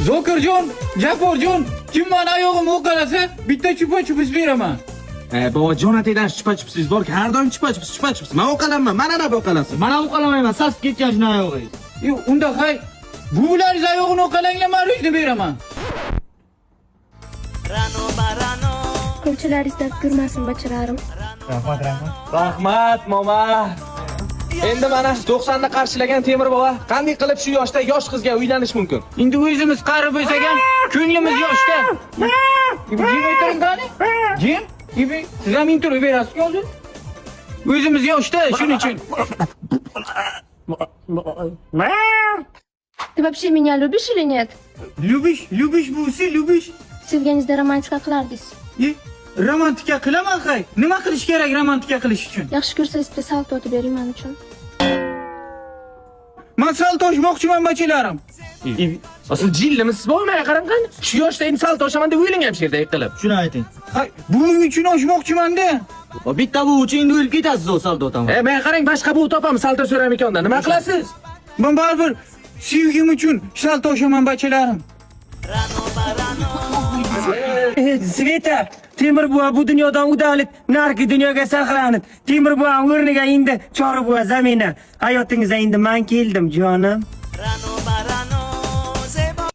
Zokirjon, Jabborjon, kim mani oyog'imni uqalasa, bitta chupa chupis beraman. E, bova jon ataydan chupa chupsiz bor-ku, har doim chupa chups, chupa chups. Men uqalanman, mana nab uqalasiz. Mana uqalamayman, sasib ketgan shuni oyog'ingiz. E, unda hay, buvlaringiz oyog'ini uqalanglar, men rujni beraman. Ko'chalaringiz dard ko'rmasin, bachalarim. Rahmat, mama. Endi mana 90 ni qarshilagan Temir bova qanday qilib shu yoshda yosh qizga uylanish mumkin? Endi o'zimiz qari bo'lsak ham, ko'nglimiz yoshda. Jim o'tiring qani? Jim? Ibi, siz ham intervyu berasiz-ku hozir? O'zimiz yoshda, shuning uchun. Ты вообще меня любишь или нет? Любишь, любишь buvisi, любишь. Sevganingizda romantika qilardingiz. E, romantika qilaman hay. Nima qilish kerak romantika qilish uchun? Yaxshi ko'rsangiz, bitta salto otib bering men uchun. Man salto oshmoqchiman, bachalarim. Asl jillimisiz bova, menga qarang qani. Shu yoshda endi salto oshaman deb o'ylang shu yerda yiqilib. Shuni ayting. Hay, buving uchun oshmoqchiman-da. Bitta bu uchun endi o'lib ketasiz o salto otaman. E, menga qarang, boshqa buv topamiz salto so'ram ekonda. Nima qilasiz? Men baribir sevgim uchun salto oshaman, bachalarim. Sveta, Temir buva bu dunyodan udalib, narki dunyoga saqlanib, Temir buva o'rniga endi Chori buva zamina. Hayotingizga endi man keldim, jonim.